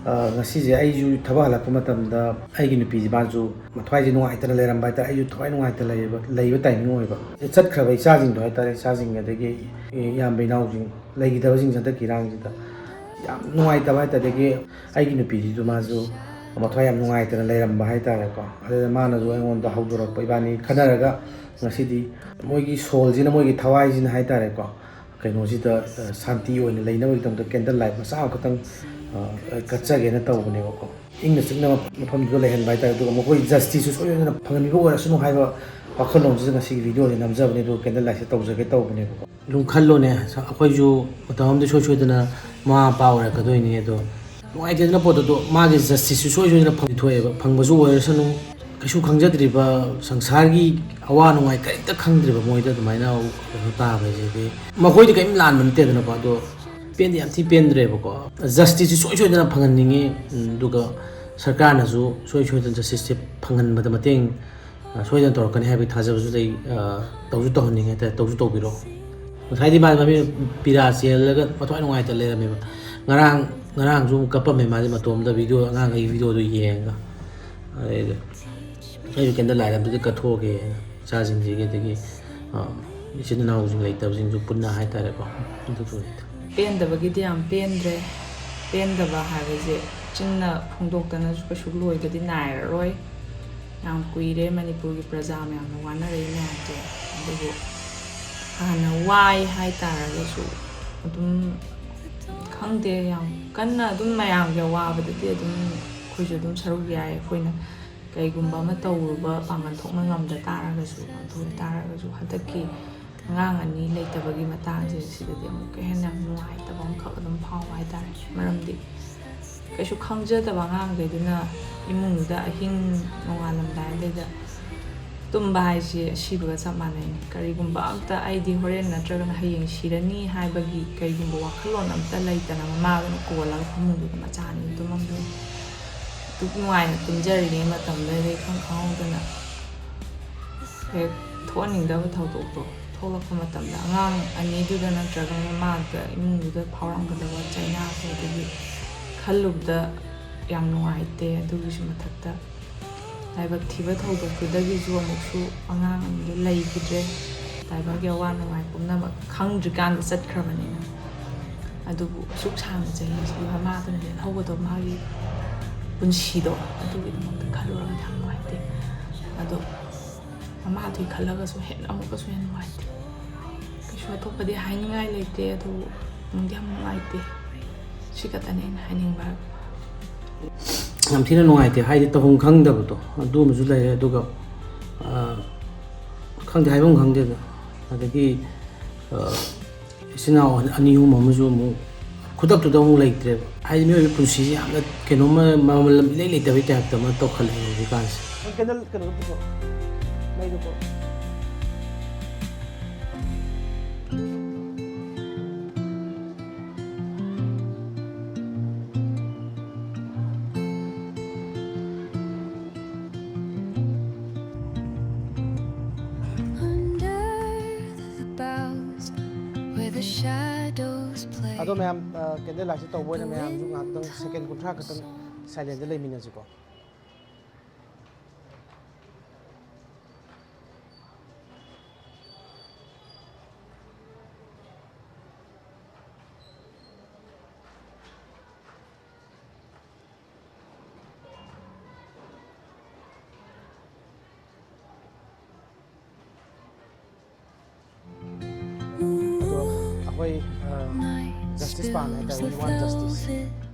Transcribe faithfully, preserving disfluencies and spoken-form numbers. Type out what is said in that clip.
ꯑ, ꯉꯁꯤꯁꯦ ꯑꯩꯁꯨ ꯊꯕꯛ ꯍꯜꯂꯛꯄ ꯃꯇꯝꯗ ꯑꯩꯒꯤ ꯅꯨꯄꯤꯁꯤ, ꯃꯥꯁꯨ ꯃꯊ꯭ꯋꯥꯏꯁꯦ ꯅꯨꯡꯉꯥꯏꯇꯅ ꯂꯩꯔꯝꯕ ꯍꯥꯏꯇꯥꯔꯦ꯫ ꯑꯩꯁꯨ ꯊꯋꯥꯏ ꯅꯨꯡꯉꯥꯏꯇꯅ ꯂꯩꯕ, ꯂꯩꯕ ꯇꯥꯏꯃꯤꯡ ꯑꯣꯏꯕ꯫ ꯆꯠꯈ꯭ꯔꯕ ꯏꯆꯥꯁꯤꯡꯗꯣ ꯍꯥꯏꯇꯥꯔꯦ, ꯏꯆꯥꯁꯤꯡ ꯑꯗꯒꯤ ꯏꯌꯥꯝꯕ ꯏꯅꯥꯎꯁꯤꯡ ꯂꯩꯈꯤꯗꯕꯁꯤꯡꯁꯦ ꯍꯟꯗꯛꯀꯤ ꯏꯔꯥꯡꯁꯤꯗ ꯌꯥꯝ ꯅꯨꯡꯉꯥꯏꯇꯕ ꯍꯥꯏꯇꯥꯔꯦ꯫ ꯑꯗꯒꯤ ꯑꯩꯒꯤ ꯅꯨꯄꯤꯁꯤꯁꯨ ꯃꯥꯁꯨ ꯃꯊ꯭ꯋꯥꯏ ꯌꯥꯝ ꯅꯨꯡꯉꯥꯏꯇꯅ ꯂꯩꯔꯝꯕ ꯍꯥꯏꯇꯥꯔꯦꯀꯣ꯫ ꯑꯗꯨꯗ ꯃꯥꯅꯁꯨ ꯑꯩꯉꯣꯟꯗ ꯍꯧꯗꯣꯔꯛꯄ, ꯏꯕꯥꯅꯤ ꯈꯟꯅꯔꯒ ꯉꯁꯤꯗꯤ ꯃꯣꯏꯒꯤ ꯁꯣꯜꯁꯤꯅ, ꯃꯣꯏꯒꯤ ꯊꯋꯥꯏꯁꯤꯅ ꯍꯥꯏꯇꯥꯔꯦꯀꯣ, ꯀꯩꯅꯣꯁꯤꯗ, ꯑ, ꯁꯥꯟꯇꯤ ꯑꯣꯏꯅ ꯂꯩꯅꯕꯒꯤꯗꯃꯛꯇ candle light ꯃꯆꯥ ꯑꯃꯈꯛꯇꯪ, ꯑ, ꯀꯠꯆꯒꯦꯅ ꯇꯧꯕꯅꯦꯕꯀꯣ꯫ ꯏꯪꯅ ꯆꯤꯛꯅ ꯃꯐꯝꯗꯨꯗ ꯂꯩꯍꯟꯕ ꯍꯥꯏꯇꯥꯔꯦ꯫ ꯑꯗꯨꯒ ꯃꯈꯣꯏ justiceꯁꯨ ꯁꯣꯏꯗꯅ ꯐꯪꯍꯟꯕꯤꯕ ꯑꯣꯏꯔꯁꯅꯨ ꯍꯥꯏꯕ ꯋꯥꯈꯜꯂꯣꯟꯁꯤꯗ ꯉꯁꯤꯒꯤ videoꯁꯦ ꯅꯝꯖꯕꯅꯦ꯫ ꯑꯗꯨꯒ candle lightꯁꯦ ꯇꯧꯖꯒꯦ ꯇꯧꯕꯅꯦꯕꯀꯣ꯫ ꯑꯗꯨꯝ ꯈꯜꯂꯣꯅꯦ, ꯑꯩꯈꯣꯏꯁꯨ ꯃꯇꯝ ꯑꯃꯗ ꯁꯣꯏ ꯁꯣꯏꯗꯅ ꯃꯃꯥ ꯃꯄꯥ ꯑꯣꯏꯔꯛꯀꯗꯣꯏꯅꯤ꯫ ꯑꯗꯣ ꯅꯨꯡꯉꯥꯏꯇꯦꯗꯅ ꯄꯣꯠꯇꯣ, ꯑꯗꯣ ꯃꯥꯒꯤ justiceꯁꯨ ꯁꯣꯏ ꯁꯣꯏꯗꯅ ꯐꯪꯊꯣꯛꯑꯦꯕ, ꯐꯪꯕꯁꯨ ꯑꯣꯏꯔꯁꯅꯨ꯫ ꯀꯩꯁꯨ ꯈꯪꯖꯗ꯭ꯔꯤꯕ, ꯁꯪꯁꯥꯔꯒꯤ ꯑꯋꯥ ꯅꯨꯡꯉꯥꯏ ꯀꯔꯤꯝꯇ ꯈꯪꯗ꯭ꯔꯤꯕ ꯃꯣꯏꯗ ꯑꯗꯨꯃꯥꯏꯅ ꯀꯩꯅꯣ ꯇꯥꯕ ꯍꯥꯏꯁꯤꯗꯤ, ꯃꯈꯣꯏꯗꯤ ꯀꯔꯤꯝ ꯂꯥꯟꯕ ꯅꯠꯇꯦꯗꯅꯀꯣ꯫ ꯑꯗꯣ ꯄꯦꯟꯗꯤ ꯌꯥꯝ ꯊꯤ ꯄꯦꯟꯗ꯭ꯔꯦꯕꯀꯣ꯫ Justiceꯁꯤ ꯁꯣꯏ ꯁꯣꯏꯗꯅ ꯐꯪꯍꯟꯅꯤꯡꯉꯤ꯫ ꯎꯝ, ꯑꯗꯨꯒ ꯁꯔꯀꯥꯔꯅꯁꯨ ꯁꯣꯏ ꯁꯣꯏꯗꯅ justiceꯁꯦ ꯐꯪꯍꯟꯕꯗ ꯃꯇꯦꯡ, ꯑ, ꯁꯣꯏꯗꯅ ꯇꯧꯔꯛꯀꯅꯤ ꯍꯥꯏꯕꯒꯤ ꯊꯥꯖꯕꯁꯨ ꯂꯩ꯫ ꯑ, ꯇꯧꯁꯨ ꯇꯧꯍꯟꯅꯤꯡꯉꯦ ꯍꯥꯏꯇꯥꯔꯦ, ꯇꯧꯁꯨ ꯇꯧꯕꯤꯔꯣ꯫ ꯉꯁꯥꯏꯗꯤ ꯃꯥ ꯃꯃꯤꯠ ꯄꯤꯔꯥ ꯆꯦꯜꯂꯒ ꯃꯊ꯭ꯋꯥꯏ ꯅꯨꯡꯉꯥꯏꯇ ꯂꯩꯔꯝꯃꯦꯕ꯫ ꯉꯔꯥꯡ, ꯉꯔꯥꯡꯁꯨ ꯑꯃꯨꯛ ꯀꯞꯄꯝꯃꯦ ꯃꯥꯁꯦ ꯃꯇꯣꯝꯗ, video, ꯑꯉꯥꯡꯈꯩꯒꯤ videoꯗꯣ ꯌꯦꯡꯉꯒ꯫ ꯑꯗꯩꯗ ꯑꯩꯁꯨ candle light ꯑꯝꯇꯗꯤ ꯀꯠꯊꯣꯛꯑꯒꯦ ꯏꯆꯥꯁꯤꯡꯁꯤꯒꯤ, ꯑꯗꯒꯤ, ꯑ, ꯏꯆꯤꯟ ꯏꯅꯥꯎꯁꯤꯡ ꯂꯩꯇꯕꯁꯤꯡꯁꯨ ꯄꯨꯟꯅ ꯍꯥꯏꯇꯥꯔꯦꯀꯣ꯫ ꯑꯗꯨꯗꯨꯅꯤꯗ꯫ ꯄꯦꯟꯗꯕꯒꯤꯗꯤ ꯌꯥꯝ ꯄꯦꯟꯗ꯭ꯔꯦ꯫ ꯄꯦꯟꯗꯕ ꯍꯥꯏꯕꯁꯦ ꯆꯤꯟꯅ ꯐꯣꯡꯗꯣꯛꯇꯅꯁꯨ ꯀꯩꯁꯨ ꯂꯣꯏꯕꯗꯤ ꯅꯥꯏꯔꯔꯣꯏ꯫ ꯌꯥꯝ ꯀꯨꯏꯔꯦ ꯃꯅꯤꯄꯨꯔꯒꯤ ꯄ꯭ꯔꯖꯥ ꯃꯌꯥꯝꯅ ꯋꯥꯅꯔꯛꯏ ꯃꯌꯥꯝꯁꯦ꯫ ꯑꯗꯨꯕꯨ ꯍꯥꯟꯅ ꯋꯥꯏ ꯍꯥꯏ ꯇꯥꯔꯒꯁꯨ ꯑꯗꯨꯝ, ꯈꯪꯗꯦ, ꯌꯥꯝ ꯀꯟꯅ ꯑꯗꯨꯝ ꯃꯌꯥꯝꯒꯤ ꯑꯋꯥꯕꯗꯗꯤ ꯑꯗꯨꯝ ꯑꯩꯈꯣꯏꯁꯨ ꯑꯗꯨꯝ ꯁꯔꯨꯛ ꯌꯥꯏ꯫ ꯑꯩꯈꯣꯏꯅ ꯀꯩꯒꯨꯝꯕ ꯑꯃ ꯇꯧꯔꯨꯕ, ꯄꯥꯡꯒꯜ ꯊꯣꯛꯅ ꯉꯝꯗ ꯇꯥꯔꯒꯁꯨ, ꯑꯗꯨ ꯑꯣꯏ ꯇꯥꯔꯒꯁꯨ ꯍꯟꯗꯛꯀꯤ ꯑꯉꯥꯡ ꯑꯅꯤ ꯂꯩꯇꯕꯒꯤ ꯃꯇꯥꯡꯁꯦ, ꯁꯤꯗꯗꯤ ꯑꯃꯨꯛꯀ ꯍꯦꯟꯅ ꯌꯥꯝ ꯅꯨꯡꯉꯥꯏꯇꯕ ꯑꯃꯈꯛ ꯑꯗꯨꯝ ꯐꯥꯎꯕ ꯍꯥꯏꯇꯥꯔꯦ꯫ ꯃꯔꯝꯗꯤ ꯀꯩꯁꯨ ꯈꯪꯖꯗꯕ ꯑꯉꯥꯡꯈꯩꯗꯨꯅ ꯏꯃꯨꯡꯗꯨꯗ ꯑꯍꯤꯡ ꯅꯣꯡꯉꯥꯜꯂꯝꯗꯥꯏꯗꯩꯗ ꯇꯨꯝꯕ ꯍꯥꯏꯁꯦ ꯑꯁꯤꯕꯒ ꯆꯞ ꯃꯥꯟꯅꯩꯅꯤ꯫ ꯀꯔꯤꯒꯨꯝꯕ ꯑꯝꯇ ꯑꯩꯗꯤ ꯍꯣꯔꯦꯟ ꯅꯠꯇ꯭ꯔꯒꯅ ꯍꯌꯦꯡ ꯁꯤꯔꯅꯤ ꯍꯥꯏꯕꯒꯤ ꯀꯔꯤꯒꯨꯝꯕ ꯋꯥꯈꯜꯂꯣꯟ ꯑꯝꯇ ꯂꯩꯇꯅ ꯃꯃꯥꯗꯨꯅ ꯀꯣꯜꯂꯒ ꯐꯃꯨꯡꯗꯨꯗ ꯃꯆꯥ ꯑꯅꯤ ꯇꯨꯝꯃꯝꯗꯣꯏꯅꯤ꯫ ꯑꯗꯨꯛ ꯅꯨꯡꯉꯥꯏꯅ ꯇꯨꯝꯖꯔꯤꯉꯩ ꯃꯇꯝꯗꯨꯗꯩ ꯏꯈꯪ ꯈꯪꯍꯧꯗꯅ ꯍꯦꯛ ꯊꯣꯛꯍꯟꯅꯤꯡꯗꯕ ꯊꯧꯗꯣꯛꯇꯣ ꯊꯣꯛꯂꯛꯄ ꯃꯇꯝꯗ ꯑꯉꯥꯡ ꯑꯅꯤꯗꯨꯗ ꯅꯠꯇ꯭ꯔꯒ ꯃꯃꯥꯗ, ꯏꯃꯨꯡꯗꯨꯗ ꯐꯥꯎꯔꯝꯒꯗꯕ ꯆꯩꯅꯥꯁꯦ, ꯑꯗꯒꯤ ꯈꯜꯂꯨꯕꯗ ꯌꯥꯝ ꯅꯨꯡꯉꯥꯏꯇꯦ꯫ ꯑꯗꯨꯒꯤꯁꯨ ꯃꯊꯛꯇ ꯂꯥꯏꯕꯛ ꯊꯤꯕ ꯊꯧꯗꯣꯛꯇꯨꯗꯒꯤꯁꯨ ꯑꯃꯨꯛꯁꯨ ꯑꯉꯥꯡ ꯑꯅꯤꯗꯨ ꯂꯩꯈꯤꯗ꯭ꯔꯦ꯫ ꯂꯥꯏꯕꯛꯀꯤ ꯑꯋꯥ ꯅꯨꯡꯉꯥꯏ ꯄꯨꯝꯅꯃꯛ ꯈꯪꯗ꯭ꯔꯤꯀꯥꯟꯗ ꯆꯠꯈ꯭ꯔꯕꯅꯤꯅ꯫ ꯑꯗꯨꯕꯨ ꯑꯁꯨꯛ ꯁꯥꯡꯅ ꯆꯍꯤꯁꯤꯗꯤ ꯃꯃꯥꯗꯨꯅ ꯂꯦꯜꯍꯧꯕꯗꯣ, ꯃꯥꯒꯤ ꯄꯨꯟꯁꯤꯗꯣ, ꯑꯗꯨꯒꯤꯗꯃꯛꯇ ꯈꯜꯂꯨꯔꯒꯗꯤ ꯌꯥꯝ ꯅꯨꯡꯉꯥꯏꯇꯦ꯫ ꯑꯗꯣ ꯃꯃꯥꯗꯨꯒꯤ ꯈꯜꯂꯒꯁꯨ ꯍꯦꯟꯅ ꯑꯃꯨꯛꯀꯁꯨ ꯍꯦꯟꯅ ꯅꯨꯡꯉꯥꯏꯇꯦ꯫ ꯀꯩꯁꯨ ꯑꯇꯣꯞꯄꯗꯤ ꯍꯥꯏꯅꯤꯡꯉꯥꯏ ꯂꯩꯇꯦ, ꯑꯗꯨꯕꯨ ꯅꯨꯡꯗꯤ ꯌꯥꯝ ꯅꯨꯡꯉꯥꯏꯇꯦ꯫ ꯁꯤ ꯈꯛꯇꯅꯦ ꯑꯩꯅ ꯍꯥꯏꯅꯤꯡꯕ ꯍꯥꯏꯕꯨ꯫ ꯌꯥꯝ ꯊꯤꯅ ꯅꯨꯡꯉꯥꯏꯇꯦ, ꯍꯥꯏꯗꯤ ꯇꯧꯐꯝ ꯈꯪꯗꯕꯗꯣ ꯑꯗꯨ ꯑꯃꯁꯨ ꯂꯩꯔꯦ꯫ ꯑꯗꯨꯒ, ꯑ, ꯈꯪꯗꯦ, ꯍꯥꯏꯐꯝ ꯈꯪꯗꯦꯗ꯫ ꯑꯗꯒꯤ, ꯑ, ꯏꯆꯤꯟ ꯏꯅꯥꯎ ꯑꯅꯤ ꯑꯍꯨꯝ ꯑꯃꯁꯨ ꯑꯃꯨꯛ ꯈꯨꯗꯛꯇꯨꯗ ꯑꯃꯨꯛ ꯂꯩꯇ꯭ꯔꯦꯕ꯫ ꯍꯥꯏꯗꯤ ꯃꯤꯑꯣꯏꯕꯒꯤ ꯄꯨꯟꯁꯤꯁꯦ ꯌꯥꯝꯅ ꯀꯩꯅꯣꯝꯃ ꯃꯃꯜ ꯏꯂꯩ ꯂꯩꯇꯕꯩ ꯇꯥꯏꯞꯇ ꯑꯃ ꯇꯧꯈꯠꯂꯛꯑꯦ ꯍꯧꯖꯤꯛꯀꯥꯟꯁꯦ꯫ ꯅꯪ ꯀꯦꯟꯗꯜ ꯀꯩꯅꯣꯗꯣ ꯄꯨꯊꯣꯛꯑꯣ꯫ ꯃꯩꯗꯣ ꯄꯨꯔꯛꯑꯣ꯫ Under the boughs where the shadows play. ꯑꯗꯣ ꯃꯌꯥꯝ, ꯑ, ꯀꯦꯟꯗꯜ ꯂꯥꯏꯠꯁꯦ ꯇꯧꯕ ꯑꯣꯏꯅ ꯃꯌꯥꯝꯁꯨ ꯉꯥꯏꯍꯥꯛꯇꯪ ꯁꯦꯀꯦꯟ ꯀꯨꯟꯊ꯭ꯔꯥ ꯈꯛꯇꯪ ꯁꯥꯏꯂꯦꯟꯗ ꯂꯩꯃꯤꯟꯅꯁꯤꯀꯣ꯫ ꯑꯗꯣ ꯑꯩꯈꯣꯏ, ꯑ, ꯖꯁꯇꯤꯁ ꯄꯥꯝꯃꯦ ꯍꯥꯏꯇꯥꯔꯦ, we want justice꯫